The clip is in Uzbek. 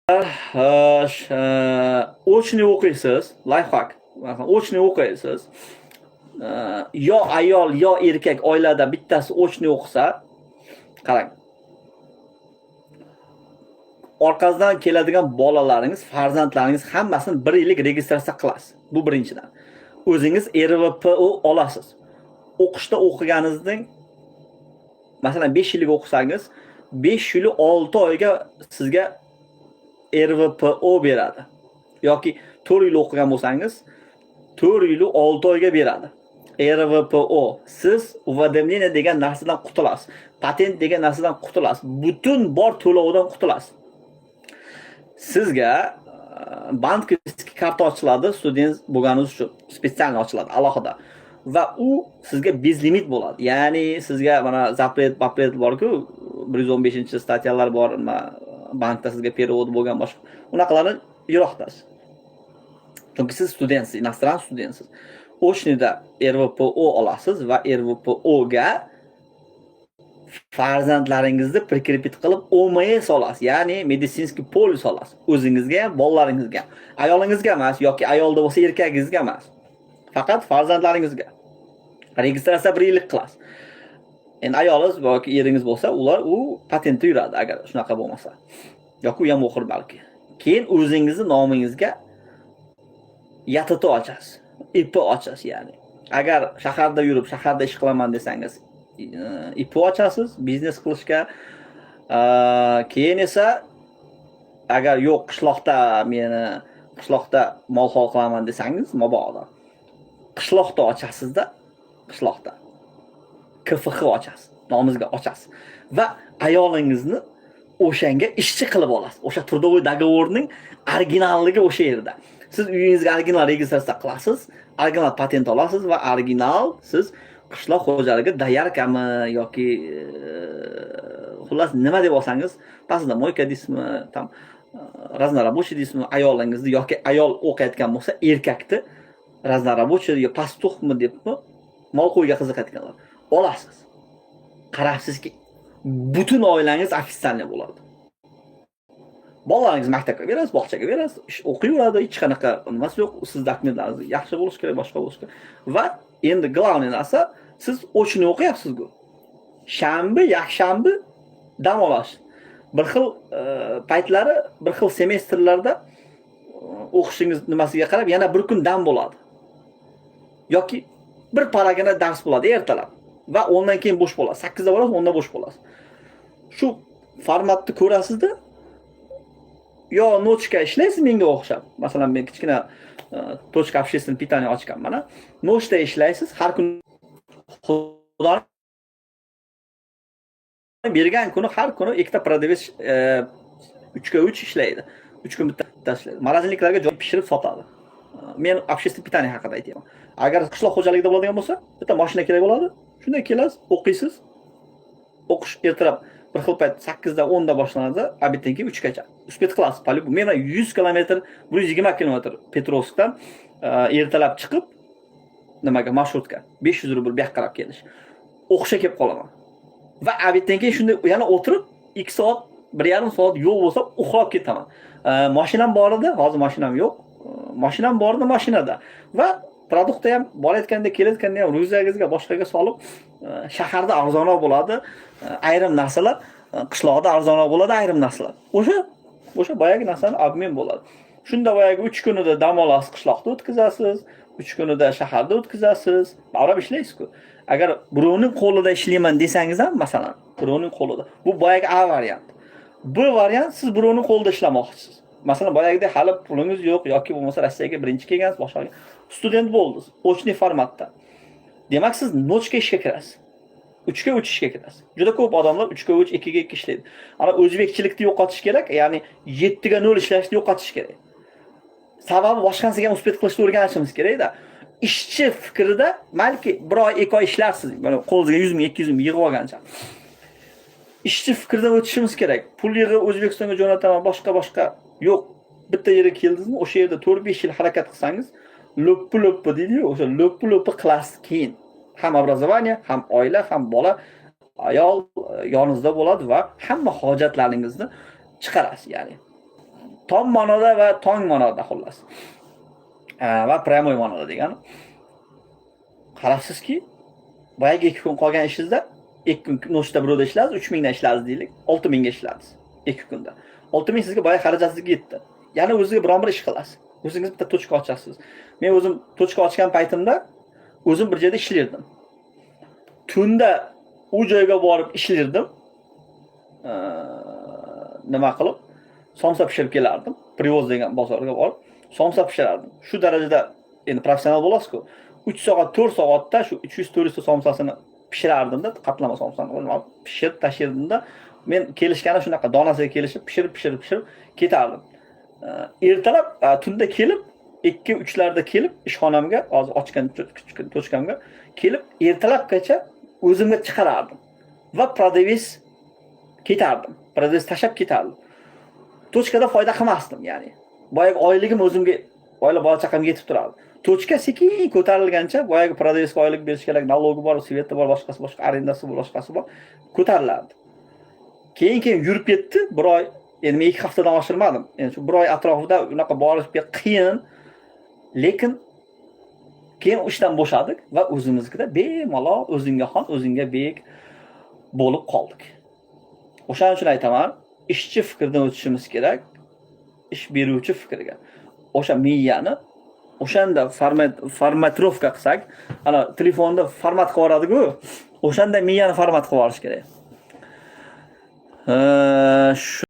Xo'sh, очный o'qiysiz, лайфхак. Masalan, очный o'qiysiz. Yo ayol, yo erkak, oilada bittasi очный o'qisa, qarang. Orqasidan keladigan bolalaringiz, farzandlaringiz hammasini bir yillik registratsiya qilasiz. Bu birinchidan. O'zingiz РВПО olasiz. O'qishda o'qiganingizning, masalan, 5 yillik o'qisangiz, 5 yil 6 oyga sizga РВПО beradi. Yoki 4 yil o'qigan bo'lsangiz, 4 yil 6 oyga beradi. РВПО. Siz уведомление degan narsadan qutulasiz. Patent degan narsadan qutulasiz. Butun bor to'lovdan qutulasiz. Sizga банковский karta ochiladi, student bo'lganingiz uchun специально ochiladi alohida. Va u sizga безлимит bo'ladi. Ya'ni sizga mana запрет, запрет bor-ku, 115-статья lar bor, nima, bankda sizga перевод bo'lgan, boshqa. Unaqalarni yiroqdasiz. Chunki siz studentsiz, иностран studentsiz. Очный da РВПО olasiz va РВПО ga farzandlaringizni прикрепить qilib ОМС olasiz, ya'ni медицинский полис olasiz. O'zingizga ham, bolalaringizga ham. Ayolingizga emas yoki ayolda bo'lsa erkagingizga emas. Faqat farzandlaringizga. Registratsiya bir yillik qilasiz. Endi ayolingiz yoki eringiz bo'lsa, ular u patentda yuradi agar shunaqa bo'lmasa. Yoki u ham o'qir balki. Keyin o'zingizni nomingizga ЯТТ ochasiz. ИП ochasiz ya'ni. Agar shaharda yurib, shaharda ish qilaman desangiz, ИП ochasiz biznes qilishga. Keyin esa agar yo'q, qishloqda, meni qishloqda mol hol qilaman desangiz, mabodo qishloqda ochasizda, qishloqda КФХ ochasiz, nomingizga ochasiz va ayolingizni o'shanga ishchi qilib olasiz. O'sha трудовой договор ning originalligi o'sha yerda. Siz uyingizga original registratsiya qilasiz, original patent olasiz va original siz qishloq xo'jaligi доярка mi yoki xullas nima deb olsangiz, посудомойка deysizmi, там разнорабочий deysizmi, ayolingizni yoki ayol o'qiyotgan bo'lsa, erkakni разнорабочий yo пастух mi debmi, mol qo'yga qiziqayotganlar olasiz. Qarabsizki, butun oilangiz официальный bo'ladi. Bolalaringizni maktabga berasiz, bog'chaga berasiz, ish o'qiyveradi, hech qanaqa nimasi yo'q. Siz dokumentlaringiz yaxshi bo'lishi kerak, boshqa bo'lishi kerak. Va endi главный narsa, siz очный o'qiyapsiz-ku. Shanba, yakshanba dam olasiz. Bir xil paytlari, bir xil semestrlarda o'qishingiz nimasiga qarab yana bir kun dam bo'ladi. Yoki bir paragina dars bo'ladi ertalab va 10dan keyin bo'sh bo'lasiz. 8 da borasiz, 10 da bo'sh bo'lasiz. Shu formatni ko'rasizda, yo ночка ishlaysiz menga o'xshab. Masalan, men kichkina точка общественного питания ochganman. Ночь da ishlaysiz, har kun, Xudo bergan kuni, har kuni ikkita продавец 3 ga 3 ishlaydi. 3 kun bitta ishlaydi. Морозильник larga joy pishirib sotadi. Men общественное питание haqida aytyapman. Agar qishloq xo'jaligida bo'ladigan bo'lsa, bitta mashina kerak bo'ladi. Shunday kelasiz, o'qiysiz. O'qish ertalab bir xil payt 8 da 10 da boshlanadi, обед dan keyin 3 gacha. Успеть qilasiz. По-любому. Men 100 kilometr, 120 kilometr Petrovskdan ertalab chiqib nimaga, маршрутка 500 rubl bu yoqqa qarab kelish. O'qishga kelib qolaman. Va обед dan keyin shunday yana o'tirib 2 soat, 1,5 soat yo'l bo'lsa, uxlab ketaman. Mashinam bor edi, hozir mashinam yo'q. Mashinam bor edi, mashinada. Va продукт ham borayotganda, kelayotganda ham ryukzagingizga, boshqaga solib, shaharda arzonroq bo'ladi. Ayrim narsalar qishloqda arzonroq bo'ladi, ayrim narsalar. O'sha boyagi narsani обмен bo'ladi. Shunda boyagi 3 kunida dam olasiz, qishloqda o'tkazasiz, 3 kunida shaharda o'tkazasiz. Baribir ishlaysiz-ku. Agar birovning qo'lida ishlayman desangiz ham, masalan, birovning qo'lida. Bu boyagi A variant. B variant, siz birovning qo'lida ishlamoqchisiz. Masalan, boyagidek hali pulingiz yo'q yoki bo'lmasa Rossiyaga birinchi kelgansiz, boshqa student bo'ldingiz, очный formatda. Demak, siz ночь ga ishga kirasiz. 3 ga 3 ishga kirasiz. Juda ko'p odamlar 3 ga 3, 2 ga 2 ishlaydi. Ana o'zbekchilikni yo'qotish kerak, ya'ni 7 ga 0 ishlashni yo'qotish kerak. Sababi boshqa narsaga ham успеть qilishni o'rganishimiz kerakda. Ishchi fikrida balki bir oy, 2 oy ishlarsiz, mana qo'lingizga 100 ming, 200 ming yig'ib olgancha. Ishchi fikridan o'tishimiz kerak. Pul yig'ib O'zbekistonga jo'nataman, boshqa boshqa yo'q. Bitta yerga keldingizmi, o'sha yerda 4-5 yil harakat qilsangiz, lo'ppi lo'ppi deydi-yu, o'sha lo'ppi lo'ppi qilasiz keyin. Ham образование, ham oila, ham bola, ayol yoningizda bo'ladi va hamma hojatlaringizni chiqarasiz, ya'ni. Tom ma'noda va tong ma'noda, xullas. Va прямой ma'noda degani. Qarabsizki, boyagi 2 kun qolgan ishingizda 2 kun ночь da birovda ishladingiz, 3000 dan ishladingiz deylik, 6000 ga ishladingiz 2 kunda. 6000 sizga boya xarajatingizga yetdi. Yana o'zingizga biron bir ish qilasiz. O'zingiz bitta точка ochasiz. Men o'zim точка ochgan paytimda o'zim bir joyda ishlardim. Tunda u joyga borib ishlardim. Nima qilib, somsa pishirib kelardim. Привоз degan bozorga borib somsa pishirardim. Shu darajada endi professional bo'lasiz-ku. 3 soat, 4 soatda shu 300-400 ta somsasini pishirardimda, qatlama somsani o'zim olib pishirib tashlardimda, men kelishgani shunaqa donasiga kelishib, pishirib, pishirib, pishirib ketardim. Ertalab, tunda kelib, 2-3 larda kelib ishxonamga, hozir ochgan точка mga kelib, ertalabgacha o'zimga chiqarardim va продавец ketardim. Продавец tashlab ketardim. Точка da foyda qilmasdim, ya'ni. Boyagi oyligim o'zimga, oila bola chaqamga yetib turardi. Точка sekin ko'tarilgancha boyagi продавец ga oylik berish kerak, налог i bor, свет i bor, boshqasi boshqa, arendasi bor, boshqasi bor. Ko'tarilardi. Keyin yurib ketdi, bir oy, endi men 2 haftadan oshirmadim. Endi shu bir oy atrofida unaqa borish qiyin. Lekin keyin ishdan bo'shadik va o'zimiznikida bemalol o'zingga xon, o'zingga bek bo'lib qoldik. O'shaning uchun aytaman, ishchi fikridan o'tishimiz kerak, ish beruvchi fikriga. O'sha miyani o'shanda форматировка qilsak, ana telefonda format qilib yuboradi-ku, o'shanda miyani format qilib yuborish kerak. Shu